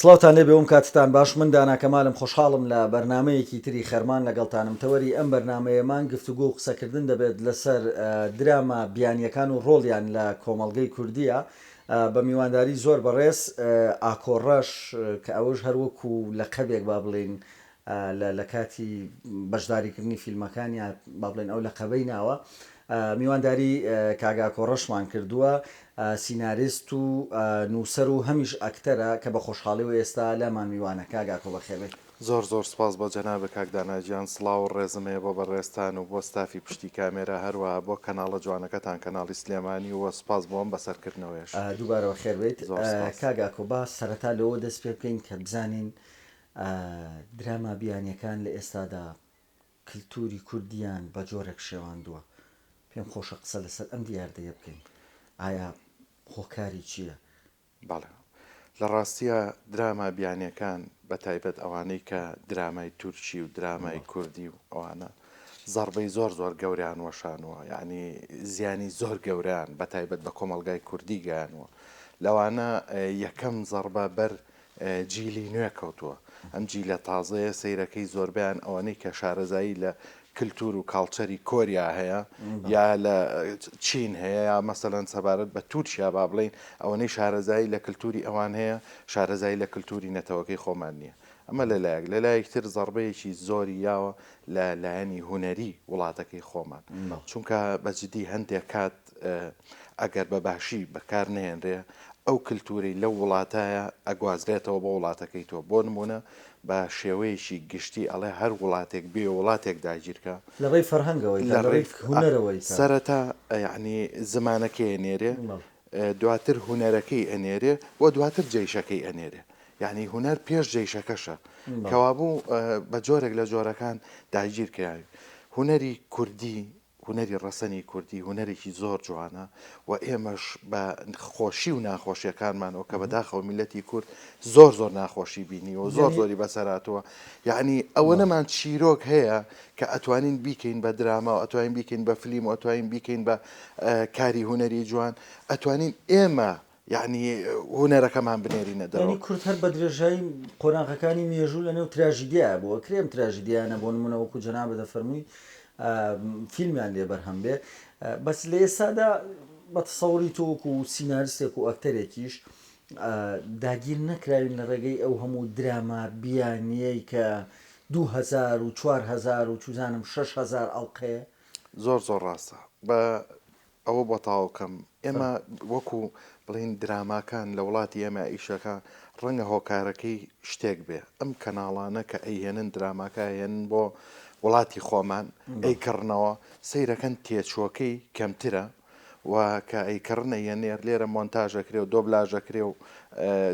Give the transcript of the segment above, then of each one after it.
سڵاوتان لێبێ وم کاتتان باش من دانا کەمالم خۆشحاڵم لە بەرنامەیەکی تری خەرمان لەگەڵتانم تەوەری ئەم بەرنامەیەمان گفتوگۆ و قسەکردن دەبێت لەسەر دراما بیانیەکان و ڕۆڵیان لە کۆمەڵگەی کوردیە بە میوانداری زۆر بەڕێز ئاکۆ ڕەش کە ئەوەش هەر وەکو لەقەبێک با بڵێین لە لە کاتی بەشداریکردنی فیلمەکانیا با بڵێین ئەو لەقەبەی ناوە میوانداری کاک ئاکۆ ڕەشمان کردووە سیناریست و نووسەر و هەمیش ئەکتەرە کە بە خۆشحاڵیەوە ئێستا لامان میوانە کاک ئاکۆ بەخێربێی. زۆر زۆر سوپاس بۆ جەنابت کاک دانا گیان سڵاو و ڕێزم هەیە بۆ بەڕێزتان و بۆ ستافی پشتی کامێرا هەروەها بۆ کەناڵە جوانەکەتان کەناڵی سلێمانی و سوپاس بۆ ئەم بەسەرکردنەوەیەش. دووبارە بەخێربێیت زۆر سوپاس. کاک ئاکۆ با سەرەتا لەوە دەست پێ بکەین کە بزانین دراما بیانیەکان لە ئێستادا کلتوری کوردیان بە جۆرێک شێواندووە پێم خۆشە قسە لەسەر ئەم دیاردەیە بکەین ئایا هۆکاری چییە؟ بەڵێ لە ڕاستیا دراما بیانیەکان بە تایبەت ئەوانەی کە درامای تورکی و درامای کوردی و ئەوانە زەڕبەی زۆر زۆر گەورەیان وەشانووە یعنی زیانی زۆر گەورەیان بە تایبەت بە کۆمەڵگای کوردی گەیانووە لەوانە یەکەم زەڕبە بەر جیلی نوێ کەوتووە. ئەم جیلە تازەیە سەیرەکەی زۆربەیان ئەوانەی کە شارەزایی لە کلتور و culture ی کۆریا هەیە یا لە چین هەیە یا مەسەلەن سەبارەت بە تورکیا با بڵێین ئەوەنەی شارەزایی لە کلتوری ئەوان هەیە شارەزایی لە کلتوری نەتەوەکەی خۆمان نییە. ئەمە لە لایەک، لە لایەکی تر زەڕبەیەکی زۆری یاوە لە لایەنی هونەری وڵاتەکەی خۆمان. چونکە بە جدی هەندێک کات ئەگەر بە باشی بەکار نەهێنرێ ئەو کلتورەی لەو وڵاتایە ئەگوازرێتەوە بۆ وڵاتەکەی تۆ بۆ نمونە بە شێوەیەکی گشتی ئەڵێ هەر وڵاتێک بێ وڵاتێک داگیرکا لە ڕێی فەرهەنگەوەی لە ڕێی هونەرەوەی سەرەتا یەعنی زمانەکەی ئەنێرێ دواتر هونەرەکەی ئەنێرێ و دواتر جەیشەکەی ئەنێرێ یەعنی هونەر پێش جەیشەکەشە کەوابوو بە جۆرێک لە جۆرەکان داگیرکراوی هونەری کوردی هونەری ڕەسەنی کوردی هونەرێکی زۆر جوانە و ئێمەش بە خۆشی و ناخۆشیەکانمانەوە کە بەداخەوە میللەتی کورد زۆر زۆر ناخۆشی بینیوە و زۆر زۆری بەسەرهاتووە یەعنی ئەوەنەمان چیرۆک هەیە کە ئەتوانین بیکەین بە دراما و ئەتوانین بیکەین بە فلیم و ئەتوانین بیکەین بە کاری هونەری جوان ئەتوانین ئێمە یەعنی هونەرەکەمان بنێرینە دەرەوە. یانی کورد هەر بە درێژایی قۆناغەکانی مێژوو لە نێو تراژیدیایە بووە، کرێ ئەم تراژیدیایانە بۆ نموونە وەکوو جەنابت دەفەرمووی فیلمیان لێ بەرهەم بێ، بەس لە ئێستادا بە تەسەوری تۆ وەکوو سیناریستێک و ئەکتەرێکیش داگیر نەکراوین لە ڕێگەی ئەو هەموو دراما بیانییەی کە 2000 و 4000 و چوزانم 6000 ئەڵقەیە؟ زۆر زۆر ڕاستە بە ئەوە بۆ تەواو کەم ئێمە وەکو بڵێین دراماکان لە وڵاتی ئێمە ئیشەکە ڕەنگە هۆکارەکەی شتێک بێ ئەم کەناڵانە کە ئەیهێنن دراماکە ئەیهێنن بۆ وڵاتی خۆمان ئەیکڕنەوە سەیرەکەن تێچووەکەی کەمترە و کە ئەیکڕن ئەیەنێر لێرە مۆنتاژەکرێ و دۆبلاژەکرێ و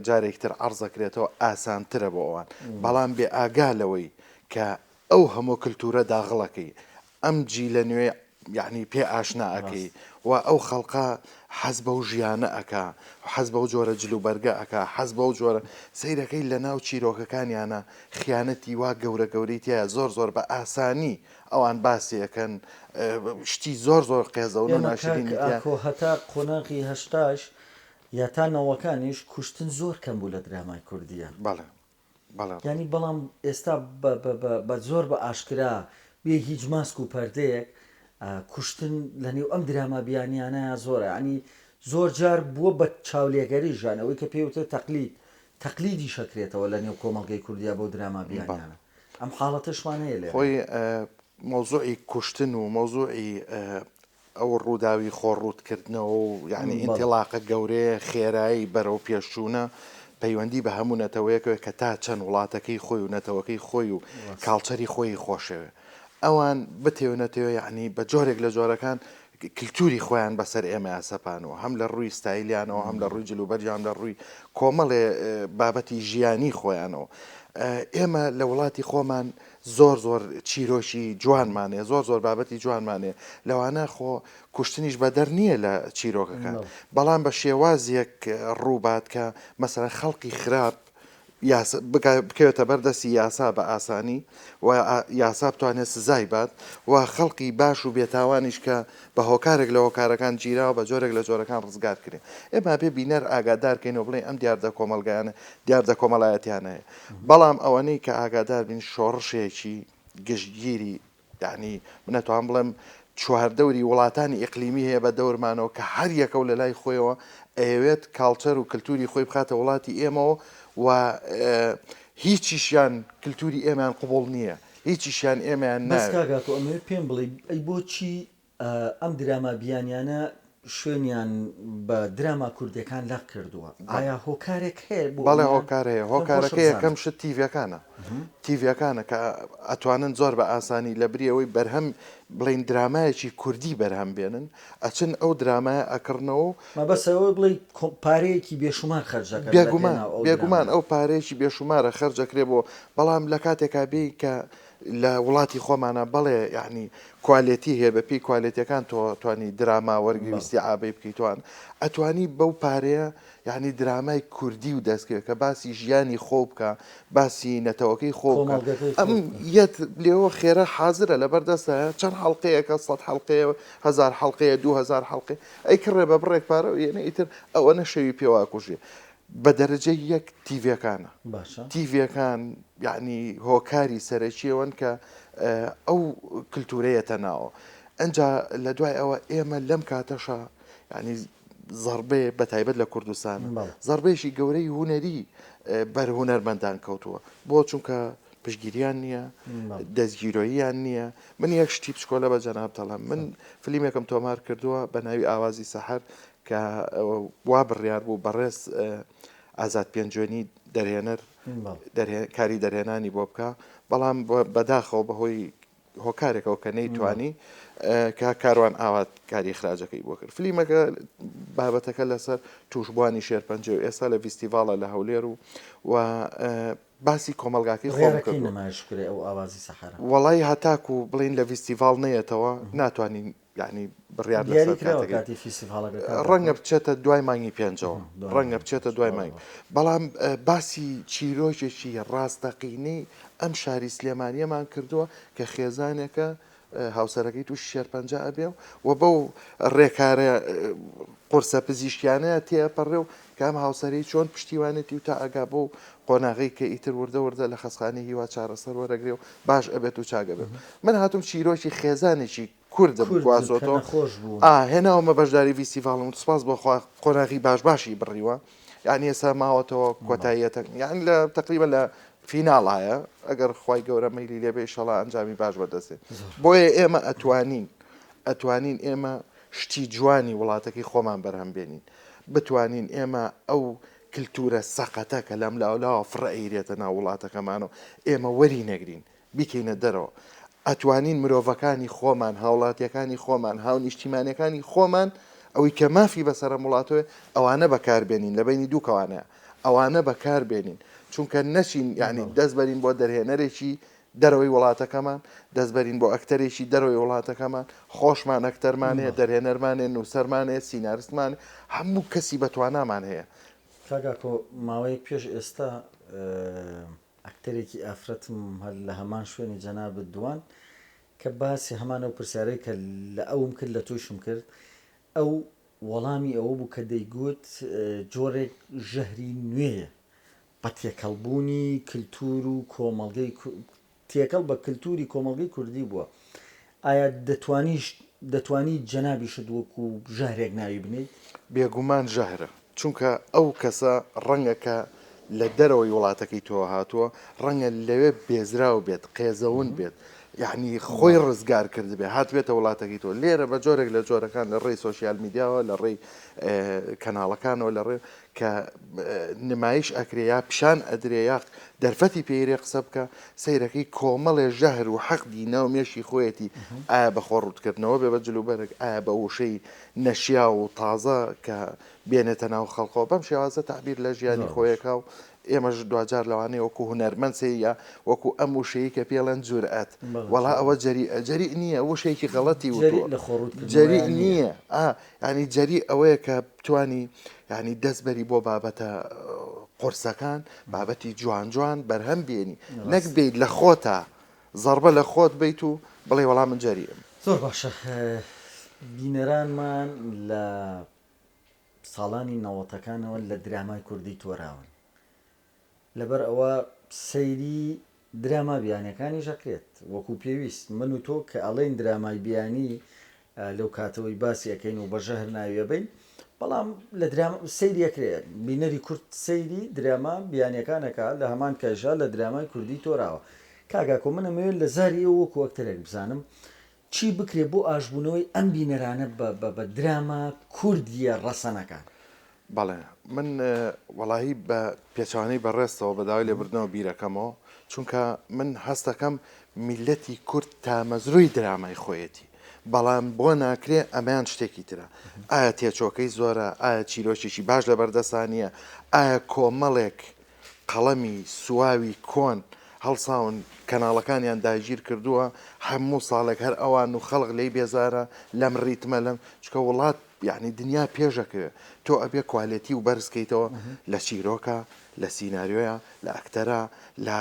جارێکی تر عەرزەکرێتەوە ئاسانترە بۆ ئەوان بەڵام بێ ئاگا لەوەی کە ئەو هەموو کلتورە داغڵەکەی ئەم جیلە نوێ یەعنی پێ ئاشنا ئەکەی و ئەو خەڵقە حەز بەو ژیانە ئەکا حەز بەو جۆرە جل و بەرگە ئەکا حەز بەو جۆرە سەیرەکەی لە ناو چیرۆکەکانیانە خیانەتی وا گەورە گەورەی تیایە زۆر زۆر بە ئاسانی ئەوان باسی ئەکەن شتی زۆر زۆر قێزەون و ئێمە کاک ناشرینی تیا ئاکۆ هەتا قۆناغی هەشتاش یا تا نەوەکانیش کوشتن زۆر کەم بوو لە درامای کوردییا. بەڵێ بەڵێ یانی بەڵام ئێستا بە بە بە بە زۆر بە ئاشکرا بێ هیچ ماسک و پەردەیەک کوشتن لە نێو ئەم دراما بیانیانەیا زۆرە یانی زۆر جار بووە بە چاولێکەریش یان ئەوەی کە پێی وترێت تەقلید تەقلیدیش ئەکرێتەوە لە نێو کۆمەڵگەی کوردیا بەو دراما بیانیانە ئەم حاڵەتەشمان هەیە لێرە. خۆی مەوزوعی کوشتن و مەوزوعی ئەو ڕووداوی خۆ ڕووت کردنەوە و یانی ئینتیڵاقە گەورەیە خێرایی بەرەو پێشچوونە پەیوەندی بە هەموو نەتەوەیەکەوە کە تا چەند وڵاتەکەی خۆی و نەتەوەکەی خۆی و culture ی خۆی خۆشەوێ ئەوان بتێو نەتەوە یعنی بە جۆرێک لە جۆرەکان کلتوری خۆیان بەسەر ئێمە سەپانەوە هەم لە ڕووی ستایلیانەوە هەم لە ڕووی جلوبەرگیان لە ڕووی کۆمەڵێ بابەتی ژیانی خۆیانەوە ئێمە لە وڵاتی خۆمان زۆر زۆر چیرۆکی جوانمان هەیە زۆر زۆر بابەتی جوانمان هەیە لەوانە خۆ کوشتنیش بەدەر نییە لە چیرۆکەکان بەڵام بە شێوازێک ڕووبات کە مەسەلەن خەڵقی خراپ. یاسا بکەوێتە بەر دەستی یاسا بە ئاسانی و یاسا بتوانێت سزای بات و خەڵکی باش و بێتاوانیش کە بە هۆکارێک لە هۆکارەکان گیراوە بە جۆرێک لە جۆرەکان ڕزگار کرێ. ئێمە ئەبێ بینەر ئاگادار کەین و بڵێین ئەم دیاردە کۆمەڵگایانە دیاردە کۆمەڵایەتیانە هەیە. بەڵام ئەوەنەی کە ئاگادار بین شۆڕشێکی گشتگیری یانی من ئەتوانم بڵێم چواردەوری وڵاتانی ئیقلیمی هەیە بە دەورمانەوە کە هەر یەکە و لە لای خۆیەوە ئەیەوێت culture و کلتوری خۆی بخاتە وڵاتی ئێمەوە و هیچیشیان کلتوری ئێمەیان قبوڵ نییە هیچیشیان ئێمەیان بەس ناوێت. کاک ئاکۆ ئەمەوێت پێم بڵێی ئەی بۆچی ئەم دراما بیانیانە شوێنیان بە دراما کوردیەکان لەق کردووە ئایا هۆکارێک هەیە بۆ بەڵێ ئەمەیان؟ هۆکار هەیە پێم خۆشە هۆکارەکە بزانم. یەکەم شت تیڤەکانە تیڤەکانە کە ئەتوانن زۆر بە ئاسانی لە بری ئەوەی بەرهەم بڵێین درامایەکی کوردی بەرهەم بێنن ئەچن ئەو درامایە ئەکڕنەوە و مەبەست ئەوە بڵێی پارەیەکی بێشومار خەرج دەکەن لە بێگومان پێناو ئەو بێگومان درامایە. ئەو پارەیەکی بێشومارە خەرج ئەکرێ بۆ بەڵام لە کاتێکا بێی کە لە وڵاتی خۆمانا بەڵێ یەعنی کوالێتی هەیە بە پێی کوالێتیەکان تۆ توانی دراما وەرگری ئیستیعابەی بکەی توان ئەتوانی بەو پارەیە یەعنی درامای کوردی و دەستکەوێت کە باسی ژیانی خۆ بکە باسی نەتەوەکەی خۆ بکە ئەم یەت لێەوە خێرا حازرە لەبەر دەستە چەند حەڵقەیەکە سە حەڵقەیە هزار حەڵقەیە 2000 حەڵقەیە ئەی کڕێ بە بڕێک پارە و یەنە ئیتر ئەوەنە شەوی پێواکوژێ بە دەرەجەی یەک تیڤەکانە باشە. تیڤەکان یعنی هۆکاری سەرەکیەوەن کە ئەو کللتورەیەتە ناوە ئەجا لە دوای ئەوە ئێمە لەم کاتەشا یعنی زەڕبەیە بە تایبەت لە کوردستان زەڕبەیەکی گەورەی هوەری بەر هوەرمەندان کەوتووە بۆ چونکە پشگیریان نییە دەستگیرۆییان نییە من یەک شتی بچکۆلە بە جەناب دەڵێم من فلیمێکم تۆمار کردووە بە ناوی ئاوازی سەحەر کە وا بڕیار بوو بەڕێز ئازاد پێنجوێنی دەرهێنەر کاری دەرهێنانی بۆ بکە بەڵام بەداخەوە بەهۆی هۆکارێکەوە کە نەیتوانی کە کاروان ئاوات کاری ئیخراجەکەی بۆ کرد فلیمەکە بابەتەکە لەسەر توشبووانی شێرپەنجە و ئێستا لە ڤیستیڤاڵە لە هەولێر و و باسی کۆمەڵگاکەی خۆم بڕیارە کەی کردووە. نمایش بکرێ ئەو ئاوازی سەحەرە؟ وەڵای هەتاکو بڵێین لە ڤیستیڤاڵ نەیەتەوە ناتوانین یانی بڕیار دیاری لەسەر کراوە کاتەکەی کاتی فیستیڤاڵەکە کاک ئاکۆ؟ ڕەنگە بچێتە دوای مانگی پێنجەوە دوای ڕەنگە مانگی بچێتە پێنج دوای بەڵێ مانگ بەڵێ. بەڵام باسی چیرۆکێکی ڕاستەقینەی ئەم شاری سلێمانیەمان کردووە کە خێزانێکە هاوسەرەکەی تووشی شێرپەنجە ئەبێ و بەو ڕێکارە قورسە پزیشکیانەیە تێئەپەڕێ و کە ئەم هاوسەرەی چۆن پشتیوانێتی و تا ئەگا بەو قۆناغەی کە ئیتر وردە وردە لە خەستخانەی هیوا چارەسەر وەرەگرێ و باش ئەبێت و چاک ئەبێت. من هاتووم چیرۆکی خێزانێکی کوردم کورد کە گوازۆتەوە نەخۆش بوون. ئا هێناومە بەشداری ڤیستیڤاڵم و سوپاس بۆ خوا قۆناغی باش باشی بڕیوە یانی ئێستا ماوەتەوە کۆتاییەتە یانی لە تەقریبا لە فیناڵایە ئەگەر خوای گەورە مەیلی لێبێ ئیشەڵا ئەنجامی باش بەدەستێ بۆیە ئێمە ئەتوانین ئەتوانین ئێمە شتی جوانی وڵاتەکەی خۆمان بەرهەم بێنین بتوانین ئێمە ئەو کللتورە سەقەتە کە لەم لاولاوە فڕە ئەیرێتە ناو وڵاتەکەمانەوە ئێمە وەری نەگرین بیکەینە دەرەوە ئەتوانین مرۆڤەکانی خۆمان هاوڵاتیەکانی خۆمان هاونیشتیمانەکانی خۆمان ئەوەی کە مافی بەسەر ئەم وڵاتەوەی ئەوانە بەکاربێنین لە بینی دوو کەوانەیە ئەوانە بەکاربێنین چونکە نەچین یعنی دەست بەرین بۆ دەرهێنەرێکی دەرەوەی وڵاتەکەمان دەست بەرین بۆ ئەکتەرێکی دەرەوەی وڵاتەکەمان خۆشمان ئەکتەرمان هەیە دەرهێنەرمان هەیە نووسەرمان هەیە سیناریستمان هەموو کەسی بەتوانامان هەیە. کاک ئاکۆ ماوەیەک پێش ئێستا ئەکتەرێکی ئافرەتم هەر لە هەمان شوێنی جەنابت دوان کە باسی هەمان ئەو پرسیارەی کە لە ئەوم کرد لە تۆیشم کرد ئەو وەڵامی ئەوە بوو کە دەیگوت جۆرێک ژەهری نوێیە بە تێکەڵبوونی کلتور و کۆمەڵگەی تێکەڵ بە کلتوری کۆمەڵگەی کوردی بووە ئایا دەتوانیش دەتوانی جەنابیشت وەکو ژەهرێک ناوی بنێیت؟ بێگومان ژەهرە چونکە ئەو کەسە ڕەنگە کە لە دەرەوەی وڵاتەکەی تۆوە هاتووە ڕەنگە لەوێ بێزراو بێت قێزەون بێت یعنی خۆی ڕزگار کردبێ هاتبێتە وڵاتەکەی تۆ لێرە بە جۆرێک لە جۆرەکان لە ڕێی سۆشیال میدیاوە لە ڕێی کەناڵەکانەوە لە ڕێ کە نمایش ئەکرێ یا پیشان ئەدرێ یا دەرفەتی پێیرێ قسە بکە سەیرەکەی کۆمەڵێ ژەهر و حەقدی ناو مێشکی خۆیەتی ئایا بە خۆ ڕووتکردنەوە بێ بە جلوبەرگ ئایا بە وشەی نەشیاو و تازە کە بێنێتە ناو خەڵکەوە بەم شێوازە تەعبیر لە ژیانی خۆیەکا و ئێمەش دواجار لەوانەیە وەکو هونەرمەند سەیری یا وەکو ئەم وشەیە کە پێڵێن جورئەت وەڵا ئەوە جەریئە جەریء نییە وشەیەکی غەڵەتی وتووە جەریء نییە ئا یانی جەریء ئەوەیە کە بتانی یانی دەست بەری بۆ بابەتە. قورسەکان بابەتی جوان جوان بەرهەم بێنی نەک بیت لە خۆتا زەڕبە لە خۆت بیت و بڵێ وەڵا من جەریئم. زۆر باشە بینەرانمان لە ساڵانی نەوەتەکانەوە لە درامای کوردی تۆراون لەبەر ئەوە سەیری دراما بیانیەکانیش ئەکرێت وەکو پێویست من و تۆ کە ئەڵێین درامای بیانی لەو کاتەوەی باسی ئەکەین و بە ژەهر ناوی ئەبەین بەڵام لە دراما سەیری ئەکرێ بینەری کورد سەیری دراما بیانیەکان ئەکا لە هەمان کایشا لە درامای کوردی تۆراوە کاک ئاکۆ من ئەمەوێت لە زاری ئێوە وەکو ئەکتەرێک بزانم چی بکرێ بۆ ئاشبوونەوەی ئەم بینەرانە بە بە بە دراما کوردیە ڕەسەنەکان؟ بەڵێ من وەڵاهی بە پێچەوانەی بەڕێزتەوە بە داوای لێبوردنەوە بیرەکەمەوە چونکە من هەستەکەم میللەتی کورد تامەزرۆی درامای خۆیەتی بەڵام بۆ ناکرێ ئەمەیان شتێکی ترە ئایا تێچۆکەی زۆرە ئایا چیرۆکێکی باش لەبەردەسا نییە ئایا کۆمەڵێک قەڵەمی سواوی کۆن هەڵساون کەناڵەکانیان داگیر کردووە هەموو ساڵێک هەر ئەوان و خەڵک لێی بێزارە لەم ڕیتمە لەم چکە وڵات یعنی دنیا پێشەکەوێ تۆ ئەبێ کوالێتی و بەرز کەیتەوە لە چیرۆکە لە سیناریۆیە لە ئەکتەرە لە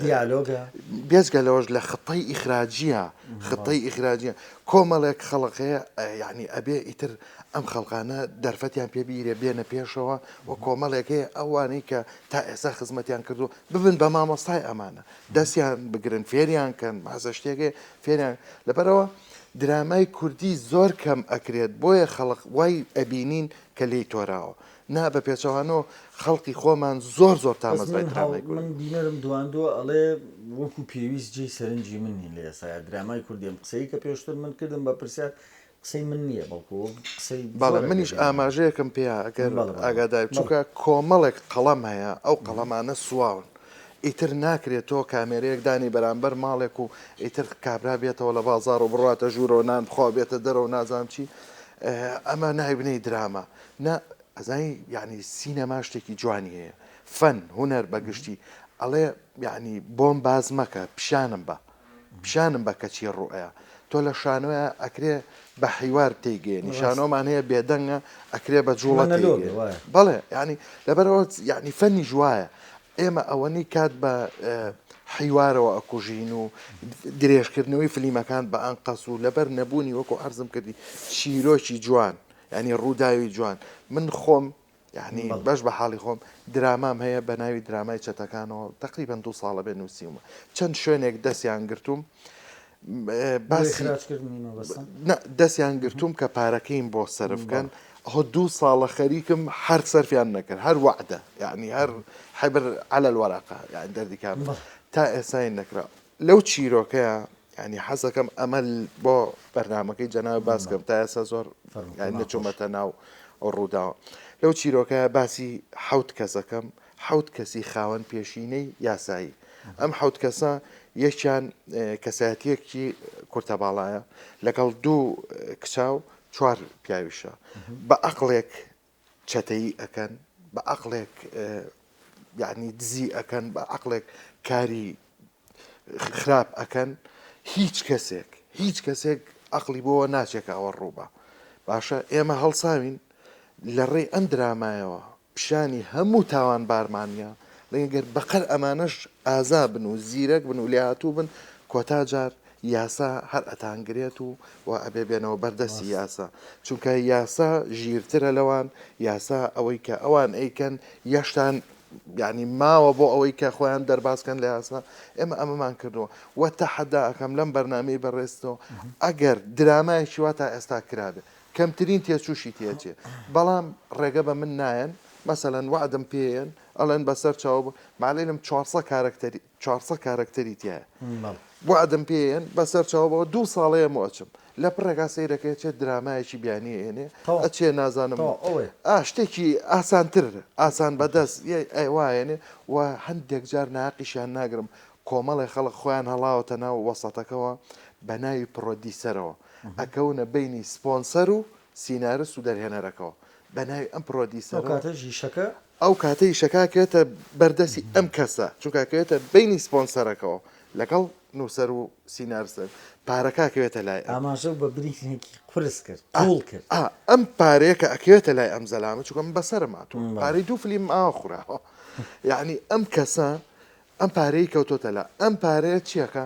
دیالۆگە بێجگە لەوەش لە خطەی ئیخراجیە خطەی ئیخراجیە کۆمەڵێک خەڵک هەیە یعنی ئەبێ ئیتر ئەم خەڵکانە دەرفەتیان پێ بیرێ بێنە پێشەوە و کۆمەڵێک هەیە ئەوانەی کە تا ئێستا خزمەتیان کردو ببن بە مامۆستای ئەمانە دەستیان بگرن فێریان کەن مازە شتێک هەیە فێریان لەبەرەوە درامای کوردی زۆر کەم ئەکرێت بۆیە خەڵک وای ئەبینین کە لێی تۆراوە نا بە پێچەوانەوە خەڵکی خۆمان زۆر زۆر بەس تامەزرۆی من هاو درامای کوردی. من بینەرم دواندووە ئەڵێ وەکو پێویست جێی سەرنجی من نین لە ئێستایا درامای کوردی ئەم قسەی کە پێشتر من کردم بە پرسیار قسەی من نییە بەڵکو وەک قسەی بەڵێ زۆرێک منیش دەبینم. ئاماژەیەکم پێیە ئەگەر بەڵێ بەڵێ ئاگاداری بەڵێ. چونکە کۆمەڵێک قەڵەم هەیە ئەو قەڵەمانە سواون ئیتر ناکرێت تۆ کامێرەیەک دانی بەرامبەر ماڵێک و ئیتر کابرا بێتەوە لە بازاڕ و بڕواتە ژوورەوە نان بخوا بێتە دەرەوە نازانم چی ئەمە ناوی بنێی دراما نا ئەزانی یعنی سینەما شتێکی جوانی هەیە فەن هونەر بە گشتی ئەڵێ یعنی بۆم باز مەکە پیشانم بە پیشانم بە کە چی ڕوئەیە تۆ لە شانۆیە ئەکرێ بە حیوار تێیگەیەنی شانۆمان هەیە بێدەنگە ئەکرێ بە جوڵە تێیگەیەنی بەڵێ یعنی لەبەرەوە یعنی فەنیش وایە ئێمە ئەوەنەی کات بە حیوارەوە ئەکوژین و درێژکردنەوەی فلیمەکان بە ئەنقەس و لەبەر نەبوونی وەکو عەرزم کردی چیرۆکی جوان یعنی ڕووداوی جوان من خۆم یعنی بەش بە حاڵی خۆم درامام هەیە بە ناوی درامای چەتەکانەوە تقریبا دو ساڵە بێ نووسیومە چەند شوێنێک دەستیان گرتووم باسی دەستیان گرتووم کە پارەکەیم بۆ سەرف بکەن ئەوە دوو ساڵە خەریکم هەر سەرفیان نەکرد هەر وعدە یعنی هەر حبر على الورقە یعنی دەردی کام تا ئێسای نەکرا لەو چیرۆکەیە یعنی حەزەکەم ئەمە بۆ بەرنمەکەی جەناوی باس کەم تا ئێستا زۆر یعنی نەچوومەتە ناو ئەو ڕووداوە لەو چیرۆکە باسی حەوت کەسەکەم حەوت کەسی خاوەن پێشینەی یاسایی ئەم حەوت کەسە یەکیان کەسایەتیەکی کورتەباڵایە لەگەڵ دوو کچا و چوار پیاویشە بە ئەقڵێک چەتەیی ئەکەن بە ئەقڵێک یعنی دزی ئەکەن بە ئەقڵێک کاری خراپ ئەکەن هیچ کەسێک هیچ کەسێک ئەقلی بۆوە ناچێکە ئەوە ڕووبە باشە ئێمە هەڵساوین لە ڕێی ئەم درامایەوە پیشانی هەموو تاوانبارمان یا ڵێن گەر بەقەر ئەمانەش ئازا بن و زیرەک بن و لێهاتوو بن کۆتا جار یاسا هەر ئەتانگرێت و و ئەبێ بێنەوە بەردەستی یاسا چونکە یاسا ژیرترە لەوان یاسا ئەوەی کە ئەوان ئەیکەن یەشتان یعنی ماوە بۆ ئەوەی کە خۆیان دەربازکەن لە یاسا ئێمە ئەمەمان کردووە وە تەحەدا ئەکەم لەم بەرنمەی بەڕێزتەوە ئەگەر درامایەکی وا تا ئێستا کرابێ کەمترین تێچووشی تێچێ بەڵام ڕێگە بە من نایەن مەسەلەن وەعدم پێیەن ئەڵێن بەسەر چاو مالێنم 400 کارەکتەری 400 کارەکتەری تایە وەعدم پێیەن بەسەر چاو بەوە دوو ساڵەیە ئەچم لە پڕێکا سەیرەکەی چێت درامایەکی بیانی ئێنێ ئەچێ نازانم ئا شتێکی ئاسانتر ئاسان بەدەست وایەنێ و هەندێک جار ناقیشیان ناگرم کۆمەڵێ خەڵک خۆیان هەڵاوەتە ناو وەسەتەکەوە بە ناوی پرۆدیسەرەوە ئەکەونە بەینی سپۆنسەر و سینارست و دەرهێنەرەکەوە بە ناوی ئەم ئەو پرۆدیسەرەوە. کاتەش ئیشەکە. ئەو کاتە ئیشەکە ئەکەوێتە بەردەستی ئەم کەسە چونکە ئەکەوێتە بەینی سپۆنسەرەکەوە لەگەڵ. نووسەر و سینارستە پارەکە ئەکەوێتە لای ئەم. ئاماژەو بە برینێکی قورس کرد، قووڵ کرد. ئا ئەم پارەیە کە ئەکەوێتە لای ئەم زەلامە چونکە من بەسەرم هاتووە پارەی دوو فلیمم ئاوا خوراوە یەعنی ئەم کەسە ئەم پارەی کەوتۆتە لا ئەم پارەیە چیەکە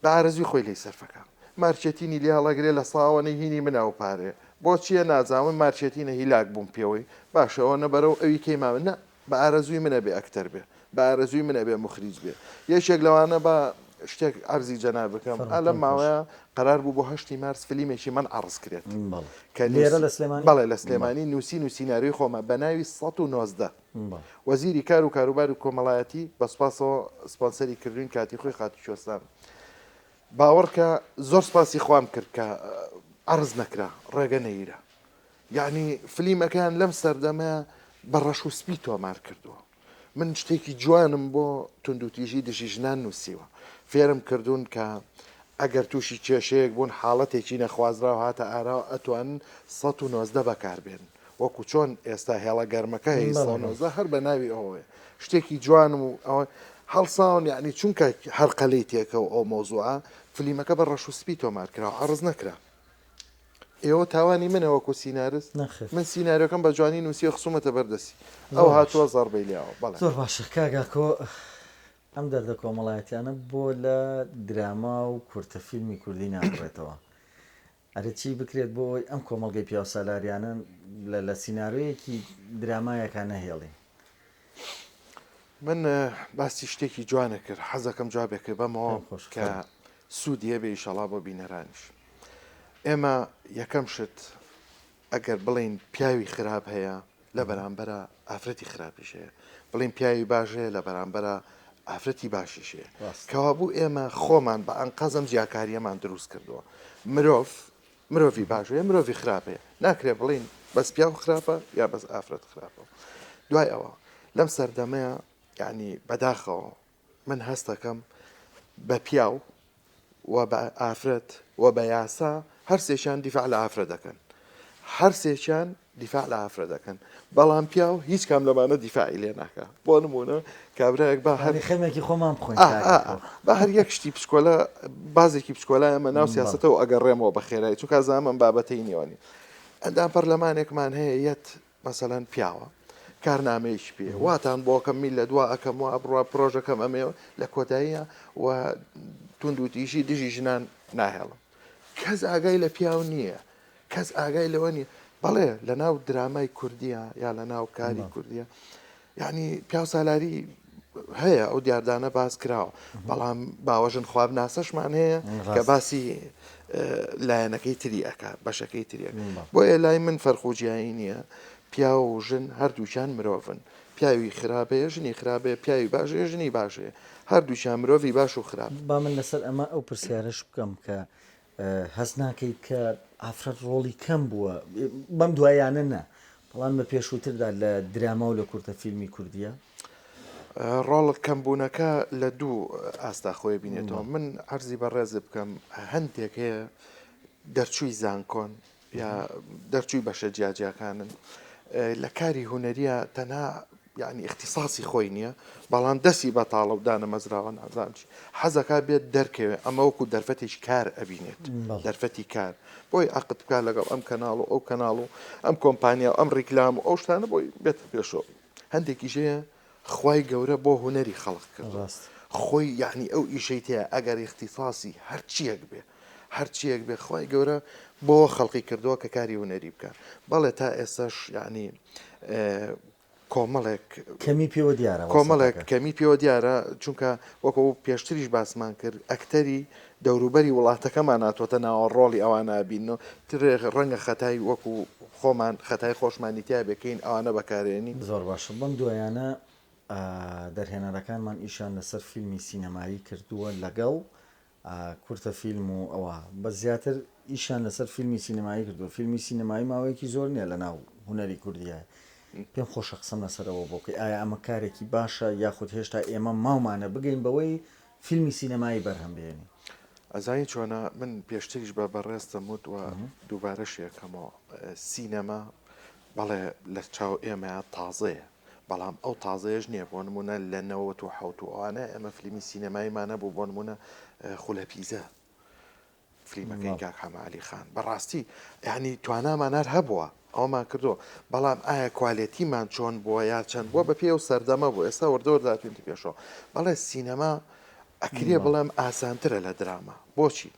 بە ئارەزوی خۆی لێی سەرفەکا مارکێتینی لێ هەڵەگرێ لە ساوەنەی هینی منە ئەو پارەیە بۆ چیە نازانم من مارکێتینە هیلاک بووم پێوەی باشە ئەوەنە بەرەو ئەوی کەی ماوە نا بە ئارەزوی من ئەبێ ئەکتەر بێ بە ئارەزوی من ئەبێ موخریج بێ یەکێک لەوانە با شتێک عەرزی جەناب بکەم ئا لەم ماوەیە قەرار بوو بۆ هەشتی مارس فلیمێکی من عەڕز کرێت کە لێرە لە سلێمانی بەڵێ لە سلێمانی نووسین و سیناریۆی خۆمە بە ناوی 119 وەزیری کار و کاروباری کۆمەڵایەتی بە سوپاسەوە سپۆنسەری کردوین کاتی خۆی خاتوو کوێستان. باوەڕکە زۆر سوپاسی خوام کرد کە عەرز نەکرا ڕێگە نەیرا. یەعنی فلیمەکەیان لەم سەردەمە بە ڕەش و سپی تۆمار کردووە. من شتێکی جوانم بۆ توندوتیژی دژی ژنان نووسیوە. فێرم کردوون کە ئەگەر تووشی کێشەیەک بوون حاڵەتێکی نەخوازراو هاتە ئاراوە ئەتوانن 119 بەکاربێنن. وەکو چۆن ئێستا هێڵە گەرمەکە هەیە 119 هەر بە ناوی ئەوەیە شتێکی جوان و ئەوە هەڵساون یعنی چونکە هەر قەلەی تێکە و ئەو مەوزوعە فلیمەکە بە ڕەش و سپی تۆمار کرا و عەڕز نەکرا ئێوە تاوانی منە وەکو سینارست من سیناریۆکەم بە جوانی نووسیوە خسومەتە بەردەستی ئەو هاتووە زەڕبەی لیاوە بەڵێ زۆر باشە کاک ئاکۆ ئەم دەردە کۆمەڵایەتیانە بۆ لە دراما و کورتە فیلمی کوردی نابڕێتەوە ئەرێ چی بکرێت بۆ ئەوەی ئەم کۆمەڵگەی پیاوسالاریانە لە لە سینارۆیەکی درامایەکا نەهێڵین؟ من باسی شتێکی جوانە کرد حەزەکەم جوابێکە بەمەوە پێم خۆشە کە فەرموو. سوودی هەبێ ئیشەڵا بۆ بینەرانیش ئێمە یەکەم شت ئەگەر بڵێین پیاوی خراپ هەیە لە بەرامبەرا ئافرەتی خراپیش هەیە، بڵێین پیاوی باش هەیە لە بەرامبەرا ئافرەتی باشیش هەیە. کەوابوو ئێمە خۆمان بە ئەنقەز ئەم جیاکارییەمان دروست کردووە. مرۆڤ مرۆڤی باش هەیە، مرۆڤی خراپ هەیە. ناکرێ بڵێین بەس پیاو خراپە یا بەس ئافرەت خراپە. دوای ئەوە لەم سەردەمەیە یانی بەداخەوە من هەستەکەم بە پیاو و بە ئافرەت و بە یاسا هەرسێکیان دیفاع لە ئافرەت دەکەن هەرسێکیان دیفاع لە ئافرەت دەکەن بەڵام پیاو هیچ کام لەمانە دیفاعی لێ ناکە بۆ نمونە کابراایەک با هەر خەمێکی خۆمان بخۆین با هەر یەک شتی پچکۆلە بازێکی پچکۆلە ئەمە ناو سیاستەوە ئەگەڕێمەوە بە خێرایی چونکە زامم بابەتەی نێوانی ئەندام پەرلەمانێکمان هەیە یەت مەسەلەن پیاوە کارنامەیەکی پێ واتان بۆکەم میلەت وا ئەکەم وا بڕوا پرۆژەکەم ئەمەیە لە کۆتاییە و توندوتیژی دژی ژنان ناهێڵم کەس ئاگای لە پیاو نییە کەس ئاگای لەوە نییە بەڵێ لە ناو درامای کوردیە یا لە ناو کاری کوردیە یعنی پیاو سالاری هەیە ئەو دیاردانە باس کراوە بەڵام باوەژن خوابناسەشمان هەیە کە باسی لایەنەکەی تری ئەک بەشەکەی تریە بۆیە لای من فەرق و جیایی نییە پیاو و ژن هەردووکیان مرۆڤن پیاوی خراپەیە ژنی خراپەیە پیاوی باشەیە ژنی باشەیە هەردووکیان مرۆڤی باش و خراپ. با من لەسەر ئەمە ئەو پرسیارەش بکەم کە هەست ناکەیت کە ئافرەت ڕۆڵی کەم بووە بەم دوایانە نا بەڵام لە پێشووتردا لە دراما و لە کورتە فیلمی کوردیە؟ ڕۆڵ کەمبوونەکە لە دوو ئاستا خۆی بینێتەوە من عەرزی بەڕێزت بکەم هەندێک هەیە دەرچووی زانکۆن یا دەرچووی بەشە جیاجیاکانن لە کاری هونەریە تەنها یعنی اختصاصی خۆی نییە بەڵام دەستی بەتاڵە و دانەمەزراوە نازانم چی حەزەکا بێت دەرکەوێ ئەمە وەکو دەرفەتێکی کار ئەبینێت دەرفەتی کار بۆی عقد بکات لەگەڵ ئەم کەناڵ و ئەو کەناڵ و ئەم کۆمپانیا و ئەم ڕیکلام و ئەو شتانە بۆی بێتە پێشەوە هەندێکیش هەیە خوای گەورە بۆ هونەری خەڵق کردووە خۆی یعنی ئەو ئیشەی تیا ئەگەر اختصاصی هەرچیەک بێ هەرچیەک بێ خوای گەورە بۆ خەڵقی کردووە کە کاری هونەری بکە بەڵێ تا ئێستاش یعنی کۆمەڵێک کەمی پێوە دیارە کۆمەڵێک کەمی پێوە دیارە چونکە وەکو پێشتریش باسمان کرد ئەکتەری دەوروبەری وڵاتەکەمان هاتووەتە ناوە ڕۆڵی ئەوانە ئەبینن و ترێ ڕەنگە خەتای وەکو خۆمان خەتای خۆشمانی تیا بێ کەین ئەوانە بەکارێنین. زۆر باشە بەم دوایانە دەرهێنەرەکانمان ئیشیان لەسەر فیلمی سینەمایی کردووە لەگەڵ کورتە فیلم و ئەوە بەس زیاتر ئیشیان لەسەر فیلمی سینەمایی کردووە فیلمی سینەمایی ماوەیەکی زۆر نییە لەناو هونەری کوردیە پێم خۆشە قسەم لەسەر ئەوە بۆ بکەی ئایا ئەمە کارێکی باشە یاخود هێشتا ئێمە ماومانە بگەین بەوەی فیلمی سینەمایی بەرهەم بهێنین. ئەزانی چۆنە من پێشتریش بە بەڕێزتم وت و دووبارەشی ئەکەمەوە سینەما بەڵێ لە چاو ئێمەیا تازەیە. بەڵام ئەو تازەیەش نییە بۆ نمونە لە 97 و ئەوانە ئێمە فلیمی سینەماییمان هەبوو بۆ نمونە خولە پیزە فلیمەکەی کاک حەمە عەلی خان بەڕاستی یعنی توانامان هەر هەبووە ئەومان کردووە بەڵام ئایا کوالێتیمان چۆن بووە یا چەند بووە بە پێی ئەو سەردەمە بوو ئێستا وردە وردە هاتوینتە پێشەوە بەڵێ سینەما ئەکرێ بڵێم ئاسانترە لە دراما بۆچی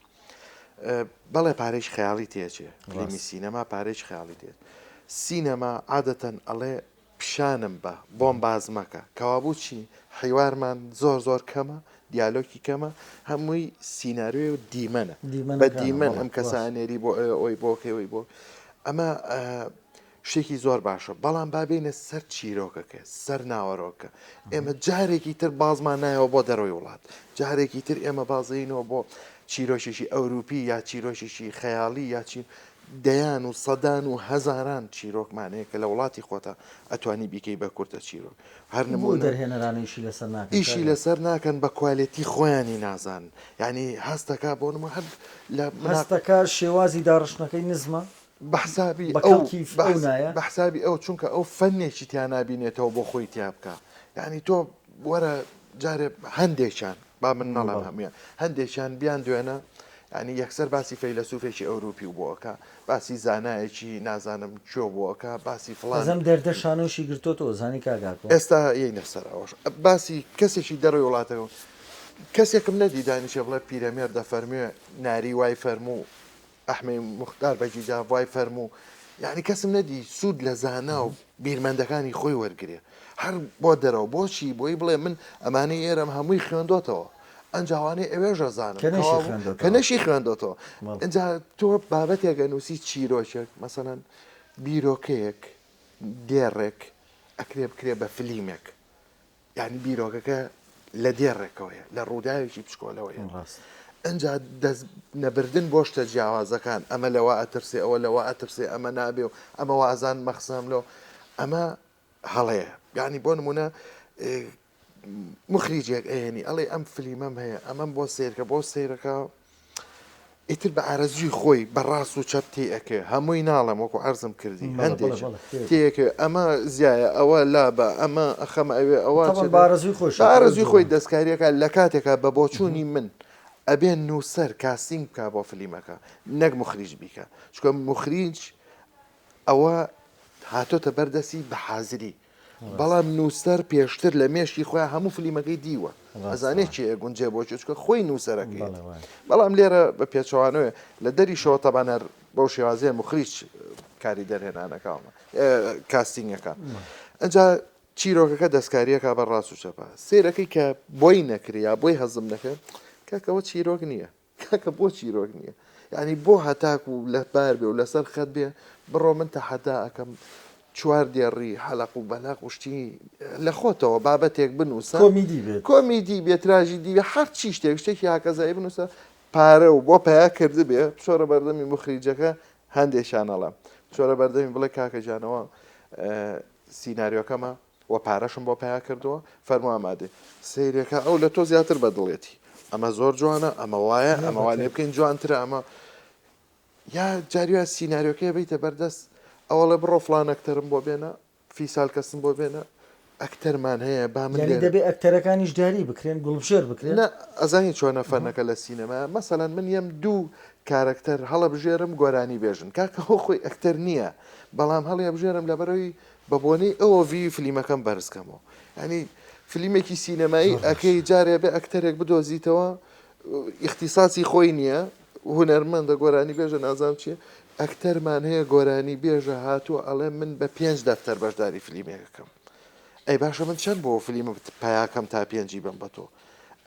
بەڵێ پارێکی خەیاڵی تێچێ فلیمی سینەما پارێکی خەیاڵی تێت سینەما عادەتەن ئەڵێ پیشانم بە بۆم باس مەکە کەوابوو چی حیوارمان زۆر زۆر کەمە دیالۆکی کەمە هەمووی سیناریۆ و دیمەنە بە دیمەن ئەم کەسە ئەنێری بۆ ئەوێ ئەوی بۆ کەی ئەوی بۆ ئەمە شتێکی زۆر باشە بەڵام با بێینە سەر چیرۆکەکە سەر ناوەرۆکە ئێمە جارێکی تر بازمان نایەوە بۆ دەرەوەی وڵات جارێکی تر ئێمە بازینەوە بۆ چیرۆکێکی ئەوروپی یا چیرۆکێکی خەیاڵی یا چی دەیان و سەدان و هەزاران چیرۆکمان هەیە کە لە وڵاتی خۆتا ئەتوانی بیکەی بە کورتە چیرۆک. هەر بۆ نموونە دەرهێنەرانە ئیشی لەسەر ناکەن ئیشی کاکە؟ لەسەر ناکەن بە کوالێتی خۆیانی نازانن یانی هەستەکا بۆ نموونە هەر لە منا هەستەکا شێوازی داڕشتنەکەی نزمە؟ بە حسابی بە ئەو کەڵکی بە ئەو نایە؟ بە حسابی ئەو چونکە ئەو فەنێکی تیا نابینێتەوە بۆ خۆی تیا بکا یانی تۆ وەرە جارێ هەندێکیان با من نەڵێم هەموویان هەندێکیان بیان دوێنە یعنی یەکسەر باسی فەیلەسوفێکی ئەوروپی و بۆ ئەکا باسی زانایەکی نازانم کوێ بۆ ئەکا باسی فڵان ئەزم دەردە شانۆشی گرتۆتەوە زانی کاک ئاکۆ. ئێستا یەینە سەر ئەوەش باسی کەسێکی دەرەوەی وڵاتەکە کەسێکم نەدی دانیشێ بڵێ پیرەمێرد دەفەرموێ ناری وای فەرموو ئەحمەی موختار بەگی جاف وای فەرموو یعنی کەسم نەدی سوود لە زانا و بیرمەندەکانی خۆی وەرگێ هەر بۆ دەرەوە بۆچی بۆی بڵێ من ئەمانەی ئێرەم هەمووی خوێندۆتەوە ئەنجاوانەی ئەوێژە زانم کە نەشی خوێندۆتەوە ئەجا تۆ بابەتێک ئەنووسی چیرۆکێک مەسەەن بیرۆکەیەک دێڕێک ئەکرێ بکرێ بە فلیمێک یانی بیرۆکەکە لە دێڕێکەوەیە، لە ڕووداوێکی بچکۆلەوەیە. ڕاستە. ئنجا دەست نەبردن بۆ شتە جیاوازەکان، ئەمە لەوە ئەترسێ، ئەوە لەوە ئەترسێ، ئەمە نابێ و ئەمە وازان مەخزەم لەوە، ئەمە هەڵەیە. یانی بۆ نموونە موخریجێک ئەیەنی ئەڵێ ئەم فلیمەم هەیە، ئەمەم بۆ سەیرکە، بۆ سەیرەکە ئیتر بە ئارەزووی خۆی بە ڕاست و چەپ تێی ئەکەوێ هەمووی ناڵێم وەکو عەرزم کردی هەندێک تێ ئەکەوێ ئەمە زیایە ئەوە لابە ئەمە ئەخەمە ئەوێ ئەوە طبعا بە ئارەزووی خۆی بە ئارەزووی خۆی دەستکاریەکە لە کاتێکا بە بۆچوونی من ئەبێ نووسەر کاستینگ بکا بۆ فلیمەکە نەک موخریج بیکا چونکە موخریج ئەوە هاتۆتە بەردەستی بە حازری بەڵام نووسەر پێشتر لە مێشکی خۆیان هەموو فلیمەکەی دیوە ئەزانێت چێ گونجێ بۆ چکە خۆی نووسەرەکەی بەڵام لێرە بە پێچەوانەوە لە دەریشەوە تەبانەر بەو شێوازەیە مخریج کاری دەرهێنانەکەمە کاستینگەکە ئەجا چیرۆکەکە دەستکاریەکە بە ڕاست و چەپە سێرەکەی کە بۆی نەکریا بۆی هەزم نەکرد کاکەوە چیرۆک نییە کاکە بۆ چیرۆک نییە یعنی بۆ هەتاکو لە بار بێ و لەسەر خەت بێ بڕۆ من تەحەدا ئەکەم چوار دێڕی حەلەق و بەلەق و شتی لە خۆتەوە بابەتێک بنووسە کۆمیدی بێت کۆمیدی بێ تراژیدی بێ هەر چی شتێک شتێکی هاکەزایی بنووسە پارە و بۆ پیا کردبێ بچۆرە بەردەمی مخریجەکە هەندێکیان ئەڵێم بچۆرە بەردەمی بڵێ کاکە گیانەوە سیناریۆکەمە وە پارەشم بۆ پەیا کردووە فەرموو ئامادەی سەیرێکە ئەو لە تۆ زیاتر بە دڵێتی ئەمە زۆر جوانە ئەمە وایە ئەمە وا لێ بکەین جوانترە ئەمە یا جاریوا سیناریۆکەیە بیتە بەردەست ئەوەڵێ بڕۆ فلان ئەکتەرم بۆ بێنە فیسال کەسم بۆ بێنە ئەکتەرمان هەیە با من یانی دەبێ ئەکتەرەکانیش دیاری بکرێن گوڵبژێر بکرێن نا ئەزانی چۆنە فەنەکە لە سینەما مەسەلەن من یەم دوو کارەکتەر هەڵەبژێرم گۆرانی بێژن کاکە ئەو خۆی ئەکتەر نییە بەڵام هەڵیەبژێرم لەبەرەوەی بە بۆنەی ئەوە ڤیوی فلیمەکەم بەرز کەمەوە یانی فلیمێکی سینەمایی ئەکەی جارێ بێ ئەکتەرێک بدۆزیتەوە ئیختیساسی خۆی نییە هونەرمەندە گۆرانی بێژە نازانم چییە ئەکتەرمان هەیە گۆرانی بێژە هاتووە ئەڵێ من بە پێنج دەفتەر بەشداری فلیمێکەکەم ئەی باشە من چەند بۆ فلیمە پیاکەم تا پێنجی بم بە تۆ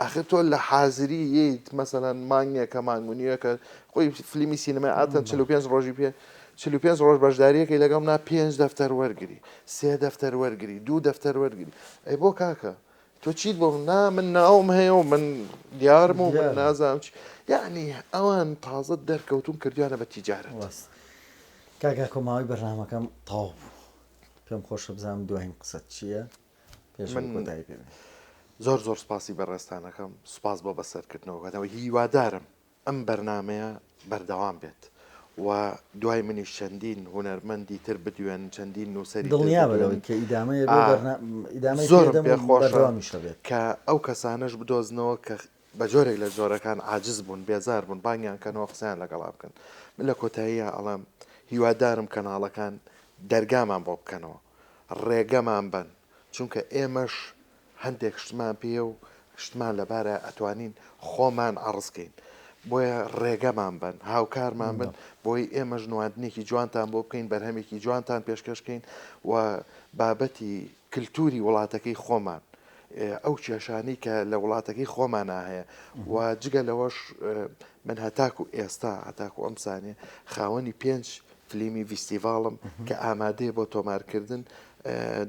ئاخر تۆ لە حازری یەیت مەسەلەن مانگێکە مانگ و نیوێکە خۆی فلیمی سینەمای عادەتەن 45 ڕۆژی پێ 45 ڕۆژ بەشداریەکەی لەگەڵ نا پێنج دەفتەر وەرگری سێ دەفتەر وەرگری دوو دەفتەر وەرگری ئەی بۆ کاکە تۆ چیت بۆ نا من ناوم هەیە و من دیارم و من نازانم چی یعنی ئەوان تازە دەرکەوتون کردویانە بە تیجارەت ڕاست کاک ئاکۆ ماوەی بەرنامەکەم تەواو بوو پێم خۆشە بزانم دوایین قسەت چییە؟ پێش من کۆتایی پێ بێ. زۆر زۆر سپاسی بەڕێزتان ئەکەم سپاس بۆ بەسەرکردنەوەکەتەوە هیوادارم ئەم بەرنمەیە بەردەوام بێت و دوای منیش چەندین هونەرمەندی تر بدوێن، چەندین نووسەری تر دڵنیابە بدوێن. لەوەی کە ئیدامەی ئەبێ و ئا بەرنا ئیدامەی پێ زۆرم دەم پێ و خۆشە بەردەوامیش ئەبێت. کە ئەو کەسانەش بدۆزنەوە کە بە جۆرێک لە جۆرەکان عاجز بوون، بێزار بوون، بانگیان کەنەوە قسەیان لەگەڵا بکەن. من لە کۆتاییا ئەڵێم هیوادارم کەناڵەکان دەرگامان بۆ بکەنەوە، ڕێگەمان بەن، چونکە ئێمەش هەندێک شتمان پێیە و شتمان لەبارە ئەتوانین خۆمان عەڕز کەین بۆیە ڕێگەمان بەن هاوکارمان بن بۆی ئێمەش نواندنێکی جوانتان بۆ بکەین بەرهەمێکی جوانتان پێشکەش کەین و بابەتی کلتوری وڵاتەکەی خۆمان ئەو کێشانەی کە لە وڵاتەکەی خۆمانا هەیە و جگە لەوەش من هەتاکو ئێستا هەتاکو ئەم سانێ خاوەنی پێنج فلیمی ڤیستیڤاڵم کە ئامادەیە بۆ تۆمارکردن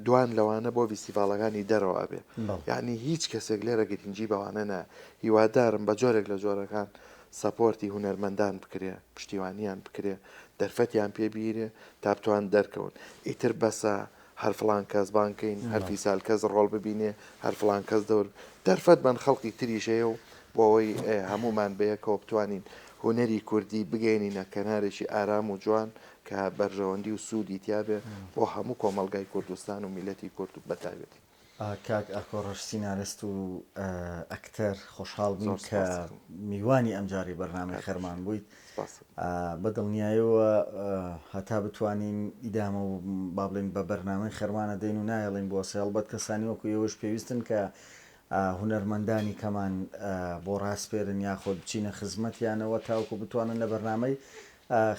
دوان لەوانە بۆ ڤیستیڤاڵەکانی دەرەوە ئەبێ یعنی هیچ کەسێک لێرە گرنگی بەوانە نا هیوادارم بە جۆرێک لە جۆرەکان support ی هونەرمەندان بکرێ پشتیوانیان بکرێ دەرفەتیان پێ بیرێ تا بتوان دەرکەون ئیتر بەسە هەر فڵان کەس بانگ کەین هەر فیسال کەس ڕۆڵ ببینێ هەر فڵان کەس دەور دەرفەت بەن خەڵکی تریش هەیە و بۆ ئەوەی هەموومان بەیەکەوە بتوانین هونەری کوردی بگەیەنینە کەنارێکی ئارام و جوان کە بەرژەوەندی و سوودی تیابێ بۆ هەموو کۆمەڵگای کوردستان و میللەتی کورد بەتایبەتی. کاک ئاکۆ ڕەش سینارست و ئەکتەر خۆشحاڵ بووین زۆر کە سوپاست دەکەم. میوانی ئەمجارەی بەرنامەی کاک خەرمان ژیر بوویت. سوپاست. بە دڵنیایەوە هەتا بتوانین ئیدامە و با بڵێین بە بەرنامەی خەرمان ئەدەین و نایەڵین بوەسێ هەڵبەت کەسانی وەکو ئێوەش پێویستن کە هونەرمەندانی کەمان بۆ ڕاسپێرن یاخود بچینە خزمەتیانەوە تاوەکو بتوانن لە بەرنامەی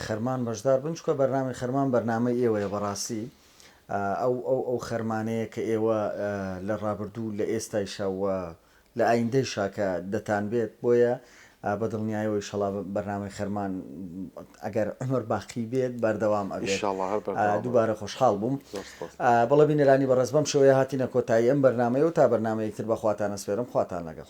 خەرمان بەشدار بن چونکە بەرنامەی خەرمان بەرنامەی ئێوەیە بەڕاستی ئەو ئەو ئەو خەرمانەیە کە ئێوە لە ڕابردوو لە ئێستایشا و لە ئایندەیشا کە دەتانبێت بۆیە بە دڵنیایەوە ئیشەڵا بەرنامەی خەرمان ئەگەر عومر باقی بێت بەردەوام ئەبێت ئیشەڵا هەر بەردەوام ئەبێت. دووبارە خۆشحاڵ بووم. زۆر سپاس. بەڵێ بینەرانی بەڕێز بەم شێوەیە هاتینە کۆتایی ئەم بەرنامەیە و تا بەرنامەیەک تر بە خواتان ئەسپێرم خواتان لەگەڵ.